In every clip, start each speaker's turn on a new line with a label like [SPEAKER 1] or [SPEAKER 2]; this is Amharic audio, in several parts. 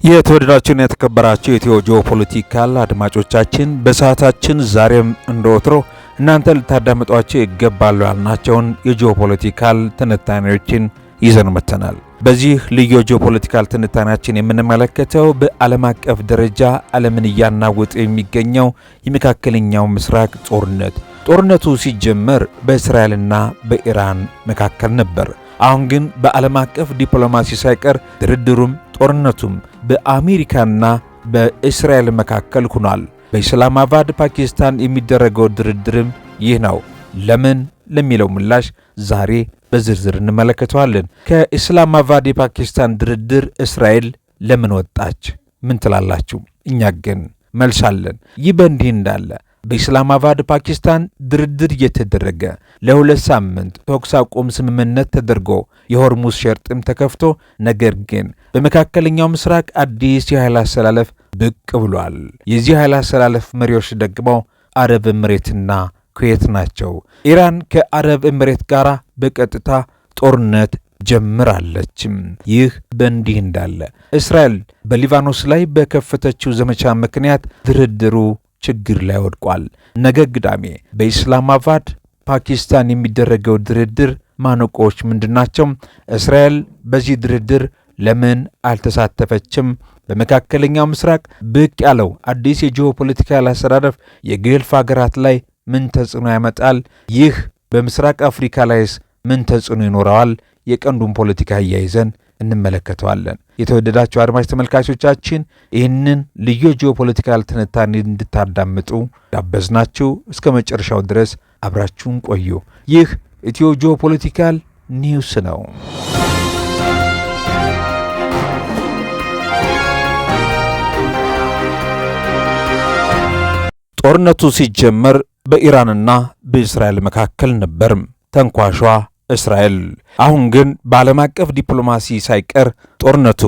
[SPEAKER 1] የተወደዳችሁና የተከበራችሁ የኢትዮ ጂኦፖለቲካል አድማጮቻችን፣ በሰዓታችን ዛሬም እንደወትሮ እናንተ ልታዳምጧቸው ይገባሉ ያልናቸውን የጂኦፖለቲካል ትንታኔዎችን ይዘን መጥተናል። በዚህ ልዩ ጂኦፖለቲካል ትንታኔያችን የምንመለከተው በዓለም አቀፍ ደረጃ ዓለምን እያናወጠ የሚገኘው የመካከለኛው ምስራቅ ጦርነት። ጦርነቱ ሲጀመር በእስራኤልና በኢራን መካከል ነበር። አሁን ግን በዓለም አቀፍ ዲፕሎማሲ ሳይቀር ድርድሩም ጦርነቱም በአሜሪካና በእስራኤል መካከል ሆኗል። በኢስላማባድ ፓኪስታን የሚደረገው ድርድርም ይህ ነው። ለምን ለሚለው ምላሽ ዛሬ በዝርዝር እንመለከተዋለን። ከኢስላማባድ የፓኪስታን ድርድር እስራኤል ለምን ወጣች? ምን ትላላችሁ? እኛ ግን መልሳለን። ይህ በእንዲህ እንዳለ በኢስላማባድ ፓኪስታን ድርድር እየተደረገ ለ2 ሳምንት ተኩስ አቁም ስምምነት ተደርጎ የሆርሙዝ ሸርጥም ተከፍቶ፣ ነገር ግን በመካከለኛው ምስራቅ አዲስ የኃይል አሰላለፍ ብቅ ብሏል። የዚህ ኃይል አሰላለፍ መሪዎች ደግሞ አረብ ኤምሬትና ኩዌት ናቸው። ኢራን ከአረብ ኤምሬት ጋር በቀጥታ ጦርነት ጀምራለች። ይህ በእንዲህ እንዳለ እስራኤል በሊባኖስ ላይ በከፈተችው ዘመቻ ምክንያት ድርድሩ ችግር ላይ ወድቋል። ነገ ቅዳሜ በኢስላማባድ ፓኪስታን የሚደረገው ድርድር ማነቆዎች ምንድናቸው? እስራኤል በዚህ ድርድር ለምን አልተሳተፈችም? በመካከለኛው ምስራቅ ብቅ ያለው አዲስ የጂኦፖለቲካል አሰላለፍ የገልፍ ሀገራት ላይ ምን ተጽዕኖ ያመጣል? ይህ በምስራቅ አፍሪካ ላይስ ምን ተጽዕኖ ይኖረዋል? የቀንዱን ፖለቲካ እያይዘን እንመለከተዋለን። የተወደዳችሁ አድማጭ ተመልካቾቻችን፣ ይህንን ልዩ ጂኦፖለቲካል ትንታኔ እንድታዳምጡ ጋበዝናችሁ። እስከ መጨረሻው ድረስ አብራችሁን ቆዩ። ይህ ኢትዮ ጂኦፖለቲካል ኒውስ ነው። ጦርነቱ ሲጀመር በኢራንና በእስራኤል መካከል ነበር፣ ተንኳሿ እስራኤል። አሁን ግን በዓለም አቀፍ ዲፕሎማሲ ሳይቀር ጦርነቱ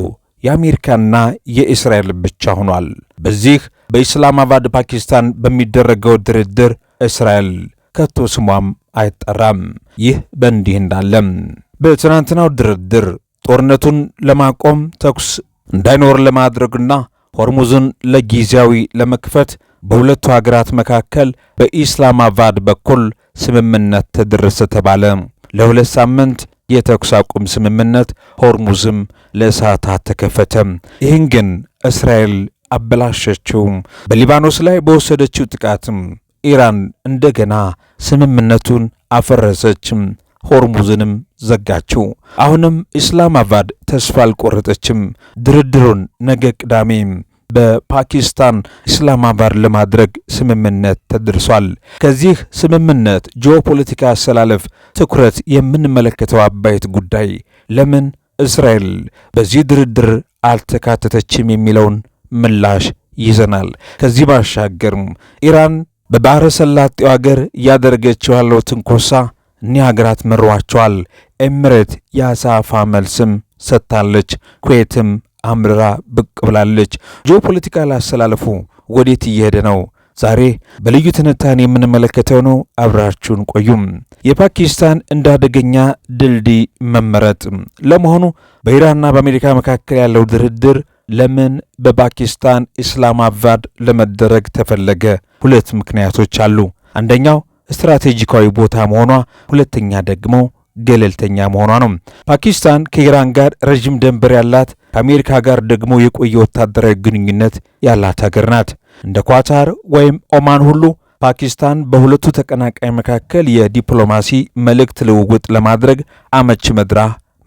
[SPEAKER 1] የአሜሪካና የእስራኤል ብቻ ሆኗል። በዚህ በኢስላማባድ ፓኪስታን በሚደረገው ድርድር እስራኤል ከቶ ስሟም አይጠራም። ይህ በእንዲህ እንዳለም በትናንትናው ድርድር ጦርነቱን ለማቆም፣ ተኩስ እንዳይኖር ለማድረግና ሆርሙዝን ለጊዜያዊ ለመክፈት በሁለቱ ሀገራት መካከል በኢስላማባድ በኩል ስምምነት ተደረሰ ተባለ። ለ2 ሳምንት የተኩስ አቁም ስምምነት፣ ሆርሙዝም ለሰዓታት ተከፈተ። ይህን ግን እስራኤል አበላሸችው። በሊባኖስ ላይ በወሰደችው ጥቃትም ኢራን እንደገና ስምምነቱን አፈረሰችም፣ ሆርሙዝንም ዘጋችው። አሁንም ኢስላማባድ ተስፋ አልቆረጠችም። ድርድሩን ነገ ቅዳሜ በፓኪስታን ኢስላማባድ ለማድረግ ስምምነት ተደርሷል። ከዚህ ስምምነት ጂኦፖለቲካ አሰላለፍ ትኩረት የምንመለከተው አበይት ጉዳይ ለምን እስራኤል በዚህ ድርድር አልተካተተችም የሚለውን ምላሽ ይዘናል። ከዚህ ባሻገርም ኢራን በባሕረ ሰላጤው ሀገር እያደረገችው ያለው ትንኮሳ እኒህ ሀገራት መሯቸዋል። ኤምሬት የአጸፋ መልስም ሰጥታለች። ኩዌትም አምርራ ብቅ ብላለች። ጂኦፖለቲካል አሰላለፉ ወዴት እየሄደ ነው? ዛሬ በልዩ ትንታኔ የምንመለከተው ነው። አብራችሁን ቆዩም። የፓኪስታን እንደ አደገኛ ድልድይ መመረጥ። ለመሆኑ በኢራንና በአሜሪካ መካከል ያለው ድርድር ለምን በፓኪስታን ኢስላማባድ ለመደረግ ተፈለገ? ሁለት ምክንያቶች አሉ። አንደኛው ስትራቴጂካዊ ቦታ መሆኗ፣ ሁለተኛ ደግሞ ገለልተኛ መሆኗ ነው። ፓኪስታን ከኢራን ጋር ረዥም ድንበር ያላት፣ ከአሜሪካ ጋር ደግሞ የቆየ ወታደራዊ ግንኙነት ያላት ሀገር ናት። እንደ ኳታር ወይም ኦማን ሁሉ ፓኪስታን በሁለቱ ተቀናቃኝ መካከል የዲፕሎማሲ መልእክት ልውውጥ ለማድረግ አመቺ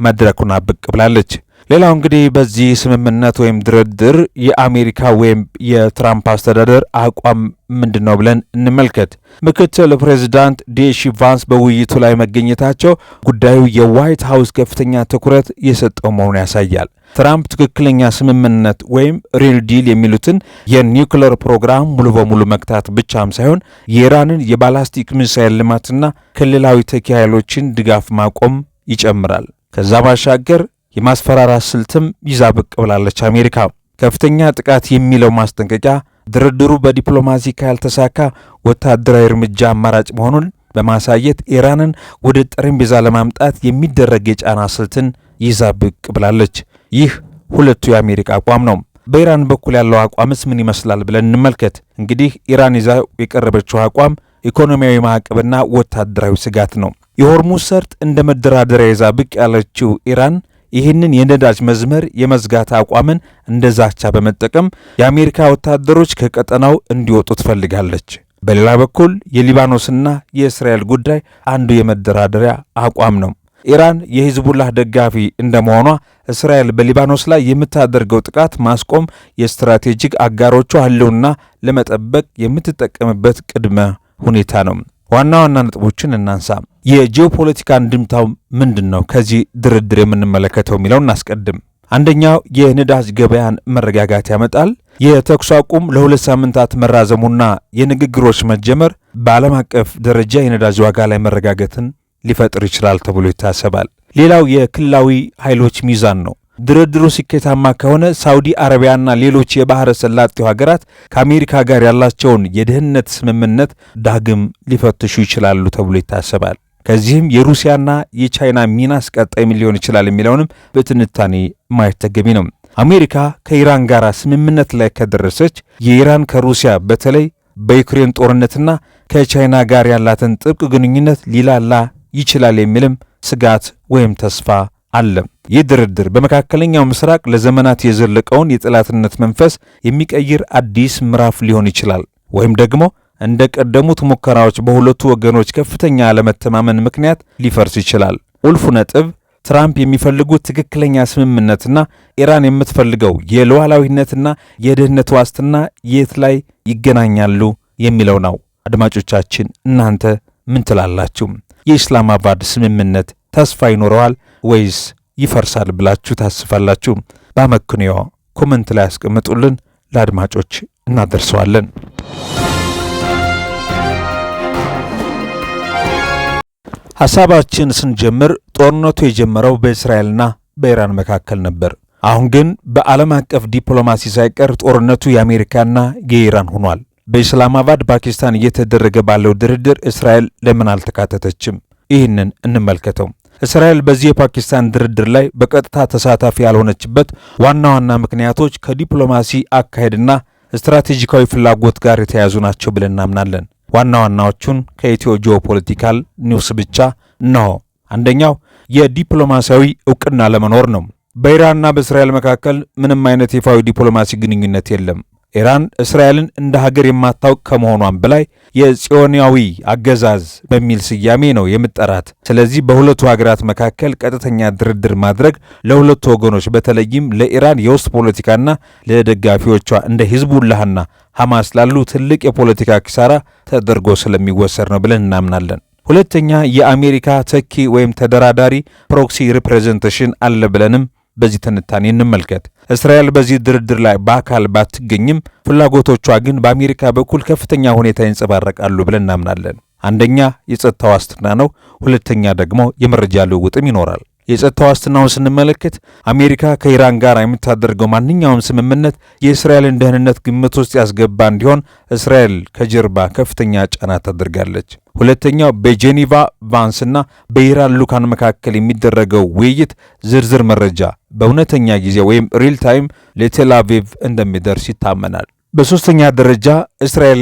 [SPEAKER 1] መድረክ ሆና ብቅ ብላለች። ሌላው እንግዲህ በዚህ ስምምነት ወይም ድርድር የአሜሪካ ወይም የትራምፕ አስተዳደር አቋም ምንድን ነው ብለን እንመልከት። ምክትል ፕሬዚዳንት ጄዲ ቫንስ በውይይቱ ላይ መገኘታቸው ጉዳዩ የዋይት ሀውስ ከፍተኛ ትኩረት የሰጠው መሆኑን ያሳያል። ትራምፕ ትክክለኛ ስምምነት ወይም real deal የሚሉትን የኒውክለር ፕሮግራም ሙሉ በሙሉ መግታት ብቻም ሳይሆን የኢራንን የባላስቲክ ሚሳይል ልማትና ክልላዊ ተኪ ኃይሎችን ድጋፍ ማቆም ይጨምራል። ከዛ ባሻገር የማስፈራራት ስልትም ይዛ ብቅ ብላለች አሜሪካ። ከፍተኛ ጥቃት የሚለው ማስጠንቀቂያ ድርድሩ በዲፕሎማሲ ካልተሳካ ወታደራዊ እርምጃ አማራጭ መሆኑን በማሳየት ኢራንን ወደ ጠረጴዛ ለማምጣት የሚደረግ የጫና ስልትን ይዛ ብቅ ብላለች። ይህ ሁለቱ የአሜሪካ አቋም ነው። በኢራን በኩል ያለው አቋምስ ምን ይመስላል ብለን እንመልከት። እንግዲህ ኢራን ይዛ የቀረበችው አቋም ኢኮኖሚያዊ ማዕቀብና ወታደራዊ ስጋት ነው። የሆርሙዝ ሰርጥ እንደ መደራደሪያ ይዛ ብቅ ያለችው ኢራን ይህንን የነዳጅ መስመር የመዝጋት አቋምን እንደ ዛቻ በመጠቀም የአሜሪካ ወታደሮች ከቀጠናው እንዲወጡ ትፈልጋለች። በሌላ በኩል የሊባኖስና የእስራኤል ጉዳይ አንዱ የመደራደሪያ አቋም ነው። ኢራን የሂዝቡላህ ደጋፊ እንደመሆኗ እስራኤል በሊባኖስ ላይ የምታደርገው ጥቃት ማስቆም የስትራቴጂክ አጋሮቿ ሕልውና ለመጠበቅ የምትጠቀምበት ቅድመ ሁኔታ ነው። ዋና ዋና ነጥቦችን እናንሳ። የጂኦፖለቲካ እንድምታው ምንድን ነው? ከዚህ ድርድር የምንመለከተው የሚለው እናስቀድም። አንደኛው የነዳጅ ገበያን መረጋጋት ያመጣል። የተኩስ አቁም ለ2 ሳምንታት መራዘሙና የንግግሮች መጀመር በዓለም አቀፍ ደረጃ የነዳጅ ዋጋ ላይ መረጋጋትን ሊፈጥር ይችላል ተብሎ ይታሰባል። ሌላው የክልላዊ ኃይሎች ሚዛን ነው። ድርድሩ ስኬታማ ከሆነ ሳውዲ አረቢያና ሌሎች የባህረ ሰላጤው ሀገራት ከአሜሪካ ጋር ያላቸውን የደህንነት ስምምነት ዳግም ሊፈትሹ ይችላሉ ተብሎ ይታሰባል። ከዚህም የሩሲያና የቻይና ሚናስ ቀጣይ ምን ሊሆን ይችላል የሚለውንም በትንታኔ ማየት ተገቢ ነው። አሜሪካ ከኢራን ጋር ስምምነት ላይ ከደረሰች የኢራን ከሩሲያ፣ በተለይ በዩክሬን ጦርነትና ከቻይና ጋር ያላትን ጥብቅ ግንኙነት ሊላላ ይችላል የሚልም ስጋት ወይም ተስፋ አለ። ይህ ድርድር በመካከለኛው ምስራቅ ለዘመናት የዘለቀውን የጠላትነት መንፈስ የሚቀይር አዲስ ምዕራፍ ሊሆን ይችላል፣ ወይም ደግሞ እንደ ቀደሙት ሙከራዎች በሁለቱ ወገኖች ከፍተኛ አለመተማመን ምክንያት ሊፈርስ ይችላል። ቁልፉ ነጥብ ትራምፕ የሚፈልጉት ትክክለኛ ስምምነትና ኢራን የምትፈልገው የሉዓላዊነትና የደህንነት ዋስትና የት ላይ ይገናኛሉ የሚለው ነው። አድማጮቻችን፣ እናንተ ምን ትላላችሁ? የኢስላማባድ ስምምነት ተስፋ ይኖረዋል ወይስ ይፈርሳል ብላችሁ ታስባላችሁ? በአመክንዮ comment ላይ ያስቀምጡልን፣ ለአድማጮች እናደርሰዋለን። ሐሳባችን ስንጀምር ጦርነቱ የጀመረው በእስራኤልና በኢራን መካከል ነበር። አሁን ግን በዓለም አቀፍ ዲፕሎማሲ ሳይቀር ጦርነቱ የአሜሪካና የኢራን ሆኗል። በኢስላማባድ ፓኪስታን እየተደረገ ባለው ድርድር እስራኤል ለምን አልተካተተችም? ይህንን እንመልከተው። እስራኤል በዚህ የፓኪስታን ድርድር ላይ በቀጥታ ተሳታፊ ያልሆነችበት ዋና ዋና ምክንያቶች ከዲፕሎማሲ አካሄድና ስትራቴጂካዊ ፍላጎት ጋር የተያያዙ ናቸው ብለን እናምናለን። ዋና ዋናዎቹን ከኢትዮ ጂኦፖለቲካል ኒውስ ብቻ ነው። አንደኛው የዲፕሎማሲያዊ እውቅና አለመኖር ነው። በኢራንና በእስራኤል መካከል ምንም አይነት ይፋዊ ዲፕሎማሲ ግንኙነት የለም። ኢራን እስራኤልን እንደ ሀገር የማታውቅ ከመሆኗም በላይ የጽዮናዊ አገዛዝ በሚል ስያሜ ነው የምትጠራት። ስለዚህ በሁለቱ ሀገራት መካከል ቀጥተኛ ድርድር ማድረግ ለሁለቱ ወገኖች፣ በተለይም ለኢራን የውስጥ ፖለቲካና ለደጋፊዎቿ እንደ ሂዝቡላህና ሐማስ ላሉ ትልቅ የፖለቲካ ኪሳራ ተደርጎ ስለሚወሰድ ነው ብለን እናምናለን። ሁለተኛ፣ የአሜሪካ ተኪ ወይም ተደራዳሪ proxy representation አለ ብለንም በዚህ ትንታኔ እንመልከት። እስራኤል በዚህ ድርድር ላይ በአካል ባትገኝም ፍላጎቶቿ ግን በአሜሪካ በኩል ከፍተኛ ሁኔታ ይንጸባረቃሉ ብለን እናምናለን። አንደኛ የጸጥታ ዋስትና ነው። ሁለተኛ ደግሞ የመረጃ ልውውጥም ይኖራል። የጸጥታ ዋስትናውን ስንመለከት አሜሪካ ከኢራን ጋር የምታደርገው ማንኛውም ስምምነት የእስራኤልን ደህንነት ግምት ውስጥ ያስገባ እንዲሆን እስራኤል ከጀርባ ከፍተኛ ጫና ታደርጋለች። ሁለተኛው በጄዲ ቫንስና በኢራን ልዑካን መካከል የሚደረገው ውይይት ዝርዝር መረጃ በእውነተኛ ጊዜ ወይም real time ለቴል አቪቭ እንደሚደርስ ይታመናል። በሶስተኛ ደረጃ እስራኤል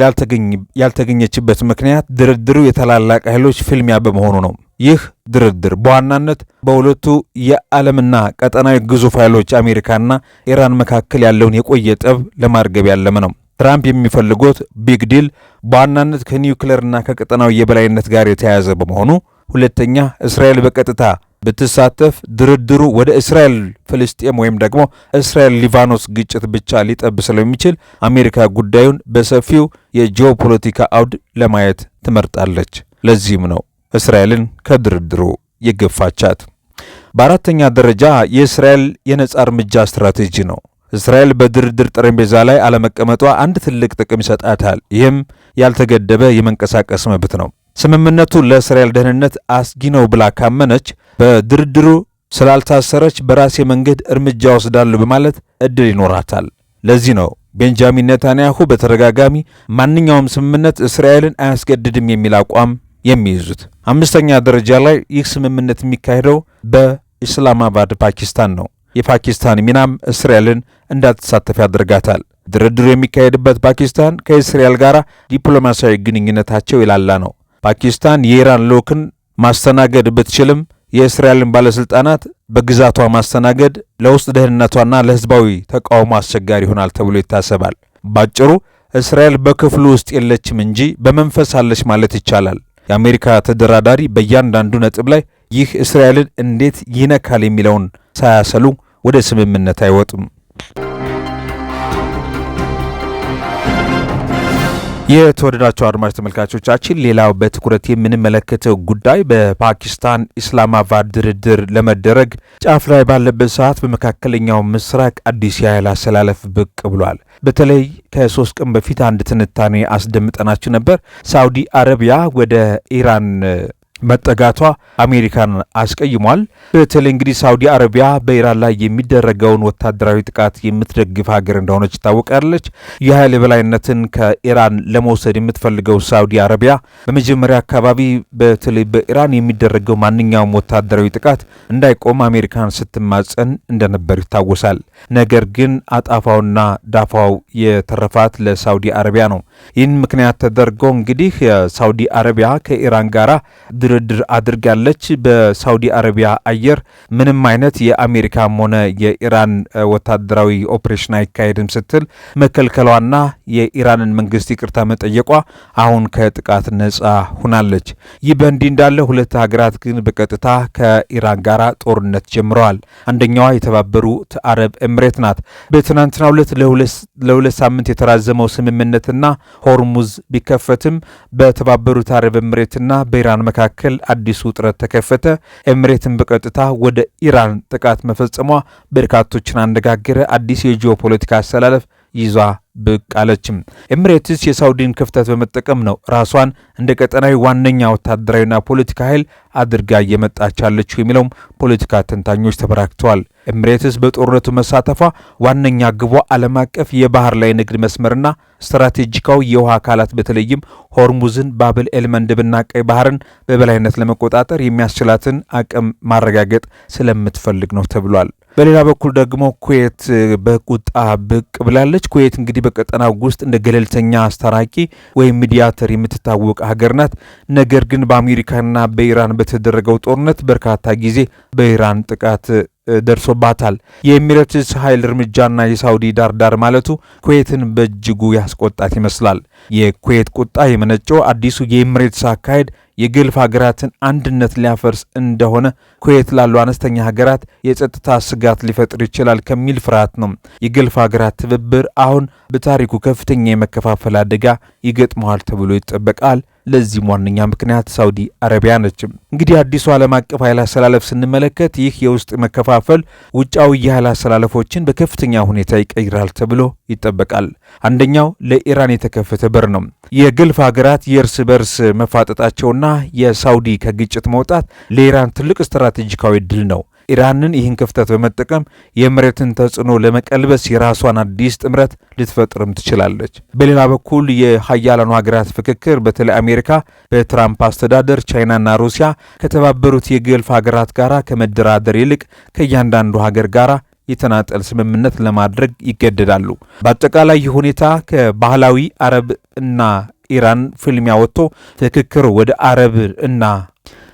[SPEAKER 1] ያልተገኘችበት ምክንያት ድርድሩ የታላላቅ ኃይሎች ፍልሚያ በመሆኑ ነው። ይህ ድርድር በዋናነት በሁለቱ የዓለምና ቀጠናዊ ግዙፍ ኃይሎች አሜሪካና ኢራን መካከል ያለውን የቆየ ጠብ ለማርገብ ያለመ ነው። ትራምፕ የሚፈልጉት big deal በዋናነት ከኒውክሌርና ከቀጠናዊ የበላይነት ጋር የተያያዘ በመሆኑ፣ ሁለተኛ እስራኤል በቀጥታ ብትሳተፍ ድርድሩ ወደ እስራኤል ፍልስጤም ወይም ደግሞ እስራኤል ሊባኖስ ግጭት ብቻ ሊጠብ ስለሚችል አሜሪካ ጉዳዩን በሰፊው የጂኦፖለቲካ አውድ ለማየት ትመርጣለች። ለዚህም ነው እስራኤልን ከድርድሩ የገፋቻት። በአራተኛ ደረጃ የእስራኤል የነጻ እርምጃ ስትራቴጂ ነው። እስራኤል በድርድር ጠረጴዛ ላይ አለመቀመጧ አንድ ትልቅ ጥቅም ይሰጣታል። ይህም ያልተገደበ የመንቀሳቀስ መብት ነው። ስምምነቱ ለእስራኤል ደህንነት አስጊ ነው ብላ ካመነች በድርድሩ ስላልታሰረች በራሴ መንገድ እርምጃ እወስዳለሁ በማለት እድል ይኖራታል። ለዚህ ነው ቤንጃሚን ኔታንያሁ በተደጋጋሚ ማንኛውም ስምምነት እስራኤልን አያስገድድም የሚል አቋም የሚይዙት። አምስተኛ ደረጃ ላይ ይህ ስምምነት የሚካሄደው በኢስላማባድ ፓኪስታን ነው። የፓኪስታን ሚናም እስራኤልን እንዳትሳተፍ ያደርጋታል። ድርድሩ የሚካሄድበት ፓኪስታን ከእስራኤል ጋር ዲፕሎማሲያዊ ግንኙነታቸው የላላ ነው። ፓኪስታን የኢራን ልዑክን ማስተናገድ ብትችልም የእስራኤልን ባለሥልጣናት በግዛቷ ማስተናገድ ለውስጥ ደህንነቷና ለሕዝባዊ ተቃውሞ አስቸጋሪ ይሆናል ተብሎ ይታሰባል። ባጭሩ እስራኤል በክፍሉ ውስጥ የለችም እንጂ በመንፈስ አለች ማለት ይቻላል። የአሜሪካ ተደራዳሪ በእያንዳንዱ ነጥብ ላይ ይህ እስራኤልን እንዴት ይነካል የሚለውን ሳያሰሉ ወደ ስምምነት አይወጡም። የተወደዳቸው አድማጭ ተመልካቾቻችን፣ ሌላው በትኩረት የምንመለከተው ጉዳይ በፓኪስታን ኢስላማባድ ድርድር ለመደረግ ጫፍ ላይ ባለበት ሰዓት በመካከለኛው ምስራቅ አዲስ የኃይል አሰላለፍ ብቅ ብሏል። በተለይ ከ3 ቀን በፊት አንድ ትንታኔ አስደምጠናችሁ ነበር። ሳውዲ አረቢያ ወደ ኢራን መጠጋቷ አሜሪካን አስቀይሟል። በተለይ እንግዲህ ሳውዲ አረቢያ በኢራን ላይ የሚደረገውን ወታደራዊ ጥቃት የምትደግፍ ሀገር እንደሆነች ይታወቃለች። የኃይል የበላይነትን ከኢራን ለመውሰድ የምትፈልገው ሳውዲ አረቢያ በመጀመሪያ አካባቢ በተለይ በኢራን የሚደረገው ማንኛውም ወታደራዊ ጥቃት እንዳይቆም አሜሪካን ስትማጸን እንደነበር ይታወሳል። ነገር ግን አጣፋውና ዳፋው የተረፋት ለሳውዲ አረቢያ ነው። ይህን ምክንያት ተደርጎ እንግዲህ ሳውዲ አረቢያ ከኢራን ጋራ ድርድር አድርጋለች። በሳውዲ አረቢያ አየር ምንም አይነት የአሜሪካም ሆነ የኢራን ወታደራዊ ኦፕሬሽን አይካሄድም ስትል መከልከሏና የኢራንን መንግስት ይቅርታ መጠየቋ አሁን ከጥቃት ነጻ ሆናለች። ይህ በእንዲህ እንዳለ ሁለት ሀገራት ግን በቀጥታ ከኢራን ጋር ጦርነት ጀምረዋል። አንደኛዋ የተባበሩት አረብ ኤምሬት ናት። በትናንትናው ዕለት ለ2 ሳምንት የተራዘመው ስምምነትና ሆርሙዝ ቢከፈትም በተባበሩት አረብ ኤምሬትና በኢራን መካከል አዲስ ውጥረት ተከፈተ። ኤምሬትን በቀጥታ ወደ ኢራን ጥቃት መፈጸሟ በርካቶችን አነጋገረ። አዲስ የጂኦፖለቲካ አሰላለፍ ይዛ ብቅ አለችም። ኤምሬትስ የሳውዲን ክፍተት በመጠቀም ነው ራሷን እንደ ቀጠናዊ ዋነኛ ወታደራዊና ፖለቲካ ኃይል አድርጋ እየመጣች ያለችው የሚለውም ፖለቲካ ተንታኞች ተበራክተዋል። ኤምሬትስ በጦርነቱ መሳተፏ ዋነኛ ግቧ ዓለም አቀፍ የባህር ላይ ንግድ መስመርና ስትራቴጂካዊ የውሃ አካላት በተለይም ሆርሙዝን፣ ባብል ኤልመንድብና ቀይ ባህርን በበላይነት ለመቆጣጠር የሚያስችላትን አቅም ማረጋገጥ ስለምትፈልግ ነው ተብሏል። በሌላ በኩል ደግሞ ኩዌት በቁጣ ብቅ ብላለች። ኩዌት እንግዲህ በቀጠናው ውስጥ እንደ ገለልተኛ አስታራቂ ወይም mediator የምትታወቅ ሀገር ናት። ነገር ግን በአሜሪካና በኢራን በተደረገው ጦርነት በርካታ ጊዜ በኢራን ጥቃት ደርሶባታል። የኤሚሬትስ ኃይል እርምጃና የሳውዲ ዳርዳር ማለቱ ኩዌትን በእጅጉ ያስቆጣት ይመስላል። የኩዌት ቁጣ የመነጨው አዲሱ የኤሚሬትስ አካሄድ የገልፍ ሀገራትን አንድነት ሊያፈርስ እንደሆነ፣ ኩዌት ላሉ አነስተኛ ሀገራት የጸጥታ ስጋት ሊፈጥር ይችላል ከሚል ፍርሃት ነው። የገልፍ ሀገራት ትብብር አሁን በታሪኩ ከፍተኛ የመከፋፈል አደጋ ይገጥመዋል ተብሎ ይጠበቃል። ለዚህም ዋነኛ ምክንያት ሳውዲ አረቢያ ነች። እንግዲህ አዲሱ ዓለም አቀፍ ኃይል አሰላለፍ ስንመለከት ይህ የውስጥ መከፋፈል ውጫዊ የኃይል አሰላለፎችን በከፍተኛ ሁኔታ ይቀይራል ተብሎ ይጠበቃል። አንደኛው ለኢራን የተከፈተ በር ነው። የገልፍ ሀገራት የእርስ በርስ መፋጠጣቸውና የሳውዲ ከግጭት መውጣት ለኢራን ትልቅ ስትራቴጂካዊ ድል ነው። ኢራንን ይህን ክፍተት በመጠቀም የኤምሬትን ተጽዕኖ ለመቀልበስ የራሷን አዲስ ጥምረት ልትፈጥርም ትችላለች። በሌላ በኩል የሀያላኑ ሀገራት ፍክክር በተለይ አሜሪካ በትራምፕ አስተዳደር፣ ቻይናና ሩሲያ ከተባበሩት የገልፍ ሀገራት ጋር ከመደራደር ይልቅ ከእያንዳንዱ ሀገር ጋር የተናጠል ስምምነት ለማድረግ ይገደዳሉ። በአጠቃላይ ይህ ሁኔታ ከባህላዊ አረብ እና ኢራን ፍልሚያ ወጥቶ ፍክክር ወደ አረብ እና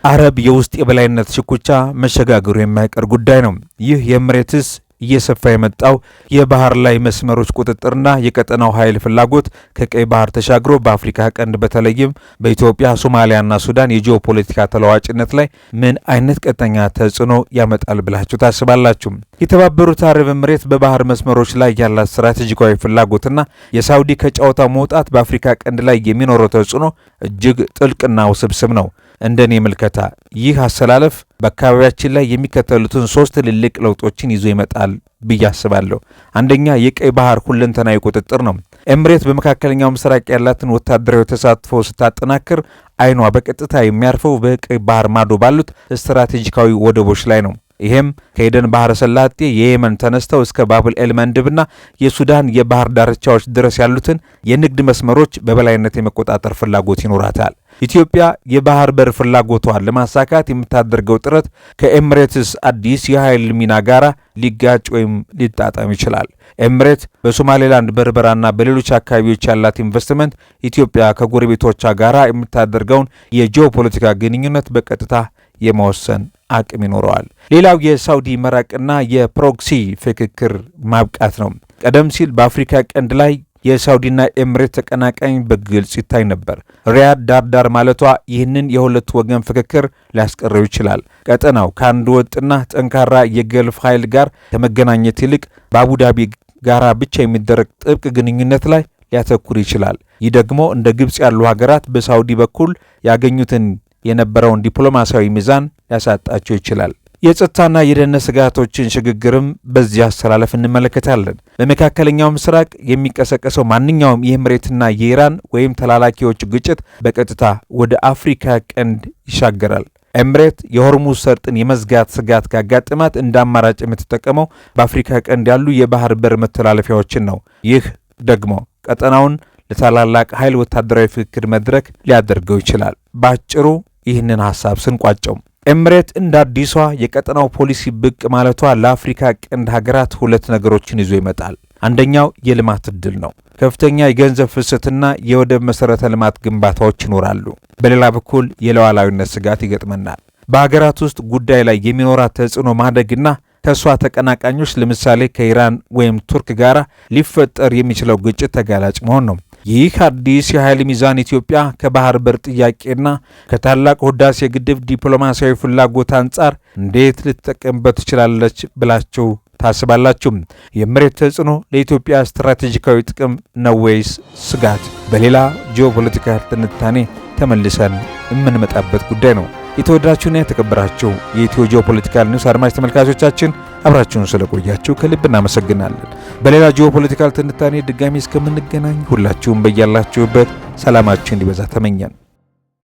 [SPEAKER 1] አረብ የውስጥ የበላይነት ሽኩቻ መሸጋገሩ የማይቀር ጉዳይ ነው። ይህ የኤምሬትስ እየሰፋ የመጣው የባህር ላይ መስመሮች ቁጥጥርና የቀጠናው ኃይል ፍላጎት ከቀይ ባህር ተሻግሮ በአፍሪካ ቀንድ በተለይም በኢትዮጵያ፣ ሶማሊያና ሱዳን የጂኦፖለቲካ ተለዋጭነት ላይ ምን አይነት ቀጥተኛ ተጽዕኖ ያመጣል ብላችሁ ታስባላችሁ? የተባበሩት አረብ ኤምሬት በባህር መስመሮች ላይ ያላት ስትራቴጂካዊ ፍላጎትና የሳውዲ ከጨዋታ መውጣት በአፍሪካ ቀንድ ላይ የሚኖረው ተጽዕኖ እጅግ ጥልቅና ውስብስብ ነው። እንደኔ ምልከታ ይህ አሰላለፍ በአካባቢያችን ላይ የሚከተሉትን ሶስት ትልልቅ ለውጦችን ይዞ ይመጣል ብዬ አስባለሁ። አንደኛ፣ የቀይ ባህር ሁለንተናዊ ቁጥጥር ነው። ኤምሬት በመካከለኛው ምስራቅ ያላትን ወታደራዊ ተሳትፎ ስታጠናክር አይኗ በቀጥታ የሚያርፈው በቀይ ባህር ማዶ ባሉት ስትራቴጂካዊ ወደቦች ላይ ነው። ይህም ከኤደን ባህረ ሰላጤ የየመን ተነስተው እስከ ባብል ኤል መንድብና የሱዳን የባህር ዳርቻዎች ድረስ ያሉትን የንግድ መስመሮች በበላይነት የመቆጣጠር ፍላጎት ይኖራታል። ኢትዮጵያ የባህር በር ፍላጎቷን ለማሳካት የምታደርገው ጥረት ከኤምሬትስ አዲስ የኃይል ሚና ጋራ ሊጋጭ ወይም ሊጣጣም ይችላል። ኤምሬት በሶማሌላንድ በርበራና በሌሎች አካባቢዎች ያላት ኢንቨስትመንት ኢትዮጵያ ከጎረቤቶቿ ጋራ የምታደርገውን የጂኦፖለቲካ ግንኙነት በቀጥታ የመወሰን አቅም ይኖረዋል። ሌላው የሳውዲ መራቅና የ proxy ፍክክር ማብቃት ነው። ቀደም ሲል በአፍሪካ ቀንድ ላይ የሳውዲና ኤምሬት ተቀናቃኝ በግልጽ ይታይ ነበር። ሪያድ ዳርዳር ማለቷ ይህንን የሁለቱ ወገን ፍክክር ሊያስቀረው ይችላል። ቀጠናው ከአንድ ወጥና ጠንካራ የገልፍ ኃይል ጋር ከመገናኘት ይልቅ በአቡዳቢ ጋራ ብቻ የሚደረግ ጥብቅ ግንኙነት ላይ ሊያተኩር ይችላል። ይህ ደግሞ እንደ ግብፅ ያሉ ሀገራት በሳውዲ በኩል ያገኙትን የነበረውን ዲፕሎማሲያዊ ሚዛን ሊያሳጣቸው ይችላል። የጸጥታና የደህንነት ስጋቶችን ሽግግርም በዚህ አሰላለፍ እንመለከታለን። በመካከለኛው ምስራቅ የሚቀሰቀሰው ማንኛውም የኤምሬትና የኢራን ወይም ተላላኪዎች ግጭት በቀጥታ ወደ አፍሪካ ቀንድ ይሻገራል። ኤምሬት የሆርሙዝ ሰርጥን የመዝጋት ስጋት ካጋጠማት እንደ አማራጭ የምትጠቀመው በአፍሪካ ቀንድ ያሉ የባህር በር መተላለፊያዎችን ነው። ይህ ደግሞ ቀጠናውን ለታላላቅ ኃይል ወታደራዊ ፍክክር መድረክ ሊያደርገው ይችላል። በአጭሩ ይህንን ሀሳብ ስንቋጨው ኤምሬት እንደ አዲሷ የቀጠናው ፖሊሲ ብቅ ማለቷ ለአፍሪካ ቀንድ ሀገራት ሁለት ነገሮችን ይዞ ይመጣል። አንደኛው የልማት እድል ነው። ከፍተኛ የገንዘብ ፍሰትና የወደብ መሠረተ ልማት ግንባታዎች ይኖራሉ። በሌላ በኩል የሉዓላዊነት ስጋት ይገጥመናል። በሀገራት ውስጥ ጉዳይ ላይ የሚኖራት ተጽዕኖ ማደግና ከእሷ ተቀናቃኞች ለምሳሌ ከኢራን ወይም ቱርክ ጋር ሊፈጠር የሚችለው ግጭት ተጋላጭ መሆን ነው። ይህ አዲስ የኃይል ሚዛን ኢትዮጵያ ከባህር በር ጥያቄና ከታላቁ ህዳሴ ግድብ ዲፕሎማሲያዊ ፍላጎት አንጻር እንዴት ልትጠቀምበት ትችላለች ብላችሁ ታስባላችሁ? የኤምሬት ተጽዕኖ ለኢትዮጵያ ስትራቴጂካዊ ጥቅም ነው ወይስ ስጋት? በሌላ ጂኦፖለቲካል ትንታኔ ተመልሰን የምንመጣበት ጉዳይ ነው። የተወደዳችሁና የተከበራችሁ የኢትዮ ጂኦፖለቲካል ኒውስ አድማጭ ተመልካቾቻችን፣ አብራችሁን ስለቆያችሁ ከልብ እናመሰግናለን። በሌላ ጂኦፖለቲካል ትንታኔ ድጋሚ እስከምንገናኝ ሁላችሁም በያላችሁበት ሰላማችሁ እንዲበዛ ተመኘን።